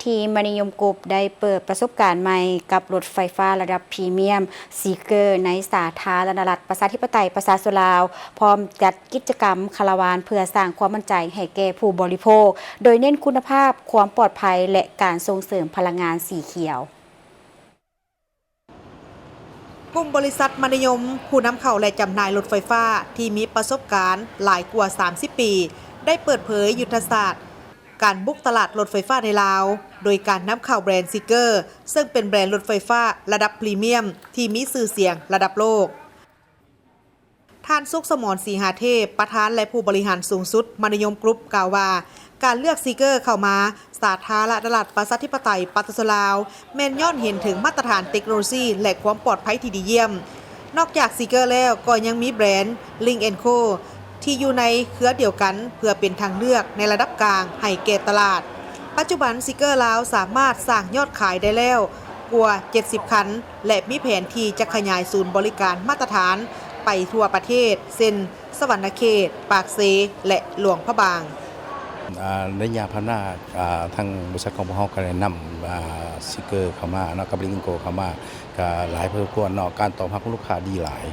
ທີ່ມະນີຍົມກຣຸບໄດ້ເປີດປະສົບການໃໝ່ກັບລົດໄຟຟ້າລະດັບພຣີມຽມຊີເກີ ໃນສາທາລະນະລັດ ປະຊາທິປະໄຕ ປະຊາຊົນລາວ, ພ້ອມຈັດກິດຈະກຳຄາລາວານເພື່ອສ້າງຄວາມໝັ້ນໃຈໃຫ້ແກ່ຜູ້ບໍລິໂພກ, ໂດຍເນັ້ນຄຸນນະພາບ, ຄວາມປອດໄພ ແລະ ການສົ່ງເສີມພະລັງງານສີຂຽວ. ກຸ່ມບໍລິສັດມະນີຍົມ ຜູ້ນຳເຂົ້າ ແລະ ຈຳໜ່າຍລົດໄຟຟ້າທີ່ມີປະສົບການຫຼາຍກວ່າສາມສິບປີ ໄດ້ເປີດເຜີຍຍຸດທະສາດການບຸກຕະຫຼາດລົດໄຟຟ້າໃນລາວ ໂດຍການນຳເຂົ້າແບຣນຊີເກີ ເຊິ່ງເປັນແບຣນລົດໄຟຟ້າລະດັບພຣີມຽມທີ່ມີຊື່ສຽງລະດັບໂລກ. ທ່ານ ສຸກສະໝອນ ສີຫາເທບ ປະທານ ແລະ ຜູ້ບໍລິຫານສູງສຸດມະນີຍົມກຣຸບ ກ່າວວ່າ ການເລືອກຊີເກີເຂົ້າມາສາທາລະນະລັດ ປະຊາທິປະໄຕ ປະຊາຊົນລາວ ແມ່ນຍ້ອນເຫັນເຖິງມາດຕະຖານເຕັກໂນໂລຊີ ແລະ ຄວາມປອດໄພທີ່ດີຢ້ຽມ. ນອກຈາກຊີເກີແລ້ວ ກໍຍັງມີແບຣນ ລິງ ແອນ ໂຄ ທີ່ຢູ່ໃນເຄືອດຽວກັນ ເພື່ອເປັນທາງເລືອກໃນລະດັບກາງໃຫ້ແກ່ຕະຫຼາດ. ປັດຈຸບັນຊີເກີລາວສາມາດສ້າງຍອດຂາຍໄດ້ແລ້ວກວ່າເຈັດສິບຄັນ ແລະ ມີແຜນທີ່ຈະຂະຫຍາຍສູນບໍລິການມາດຕະຖານໄປທົ່ວປະເທດ ເຊັ່ນ ສະຫວັນນະເຂດ, ປາກເຊ ແລະ ຫຼວງພະບາງ. ອາ ໄລຍະຜ່ານມາ ອາ ທາງບໍລິສັດຂອງພວກເຮົາກໍໄດ້ນຳ ອາ ຊີເກີເຂົ້າມາເນາະ ກັບລິງໂກເຂົ້າມາ ກໍຫຼາຍພໍສົມຄວນເນາະ ການຕອບຮັບຂອງລູກຄ້າດີຫຼາຍ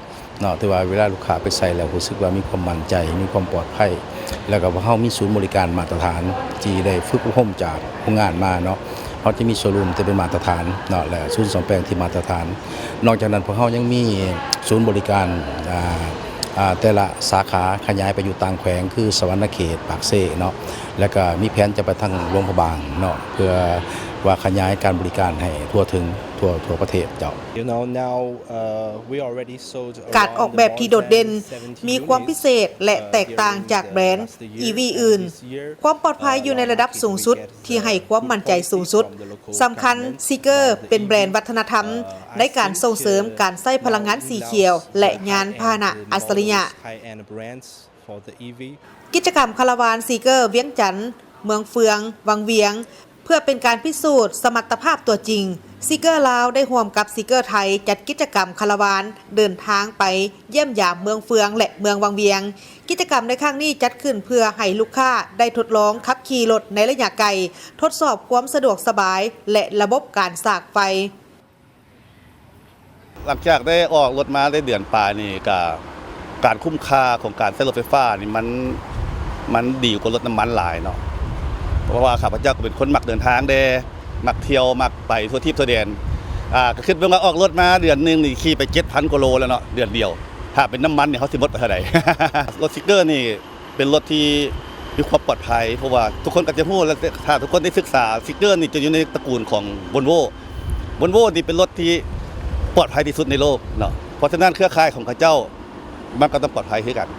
ເນາະ ຖືວ່າເວລາລູກຄ້າໄປໃຊ້ແລ້ວຮູ້ສຶກວ່າມີຄວາມໝັ້ນໃຈ ມີຄວາມປອດໄພ ແລ້ວກໍພວກເຮົາມີສູນບໍລິການມາດຕະຖານທີ່ໄດ້ຝຶກອົບຮົມຈາກໂຮງງານມາເນາະ ເຮົາຈະມີໂຊຣູມທີ່ເປັນມາດຕະຖານເນາະ ແລະ ສູນສ້ອມແປງທີ່ມາດຕະຖານ. ນອກຈາກນັ້ນພວກເຮົາຍັງມີສູນບໍລິການ ອາ ອາ ແຕ່ລະສາຂາຂະຫຍາຍໄປຢູ່ຕ່າງແຂວງ ຄືສະຫວັນນະເຂດ, ປາກເຊເນາະ ແລ້ວກໍມີແຜນຈະໄປທາງຫຼວງພະບາງເນາະ ເພື່ອວ່າຂະຫຍາຍການບໍລິການໃຫ້ທົ່ວເຖິງ ທົ່ວ ທົ່ວປະເທດເຈົ້າ. You know, now, uh, we already sold ການອອກແບບທີ່ໂດດເດັ່ນ around one seventy ມີຄວາມພິເສດ units, ແລະ uh, ແຕກຕ່າງຈາກແບຣນ during the last year, ອີ ວີ ອື່ນ. And this year, ຄວາມປອດໄພຢູ່ໃນລະດັບສູງສຸດ uh, we are getting ທີ່ໃຫ້ຄວາມໝັ້ນໃຈສູງສຸດ. ສຳຄັນ ຊີເກີເປັນແບຣນວັດທະນະທຳ ໃນການສົ່ງເສີມການໃຊ້ພະລັງງານສີຂຽວ ແລະ ຍານພາຫະນະອັດສະລິຍະ. ກິດຈະກຳຄາລາວານຊີເກີວຽງຈັນ, ເມືອງເຟືອງ, ວັງວຽງ ເພື່ອເປັນການພິສູດສະມັດຕະພາບຕົວຈິງ, ຊີເກີລາວໄດ້ຮ່ວມກັບຊີເກີໄທ ຈັດກິດຈະກຳຄາລາວານເດີນທາງໄປຢ້ຽມຢາມເມືອງເຟືອງ ແລະ ເມືອງວັງວຽງ. ກິດຈະກຳໃນຄັ້ງນີ້ຈັດຂຶ້ນເພື່ອໃຫ້ລູກຄ້າໄດ້ທົດລອງຂັບຂີ່ລົດໃນໄລຍະໄກ, ທົດສອບຄວາມສະດວກສະບາຍ ແລະ ລະບົບການສາກໄຟ. ຫຼັງຈາກໄດ້ອອກລົດມາໄດ້ເດືອນປາຍນີ້ ກະການຄຸ້ມຄ່າຂອງການໃຊ້ລົດໄຟຟ້ານີ້ມັນ ມັນດີກວ່າລົດນ້ຳມັນຫຼາຍເນາະ ເພາະວ່າຂ້າພະເຈົ້າກໍເປັນຄົນມັກເດີນທາງແດ່ ມັກທ່ຽວ ມັກໄປທົ່ວທີບທົ່ວແດນ ອາ ກໍຄິດເບິ່ງວ່າອອກລົດມາເດືອນໜຶ່ງນີ້ຂີ່ໄປເຈັດພັນກວ່າໂລແລ້ວເນາະ ເດືອນດຽວ ຖ້າເປັນນ້ຳມັນນີ້ເຮົາຊິໝົດໄປເທົ່າໃດ? ລົດຊີເກີນີ້ ເປັນລົດທີ່ມີຄວາມປອດໄພ ເພາະວ່າທຸກຄົນກໍຈະຮູ້ແລ້ວ ຖ້າທຸກຄົນໄດ້ສຶກສາ ຊີເກີນີ້ຈະຢູ່ໃນຕະກູນຂອງ ໂວນໂວ້ ໂວນໂວ້ນີ້ເປັນລົດທີ່ປອດໄພທີ່ສຸດໃນໂລກເນາະ ເພາະສະນັ້ນເຄືອຂ່າຍຂອງເຂົາເຈົ້າມັນກໍຕ້ອງປອດໄພຄືກັນ.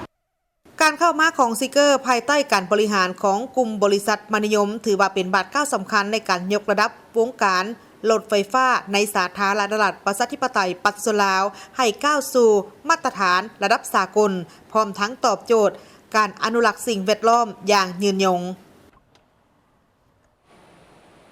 ການເຂົ້າມາຂອງຊີເກີພາຍໃຕ້ການບໍລິຫານຂອງກຸ່ມບໍລິສັດມະນີຍົມ ຖືວ່າເປັນບາດກ້າວສຳຄັນໃນການຍົກລະດັບວົງການລົດໄຟຟ້າໃນສາທາລະນະລັດ ປະຊາທິປະໄຕ ປະຊາຊົນລາວ ໃຫ້ກ້າວສູ່ມາດຕະຖານລະດັບສາກົນ ພ້ອມທັງຕອບໂຈດ ການອະນຸລັກສິ່ງແວດລ້ອມຢ່າງຍືນຍົງ.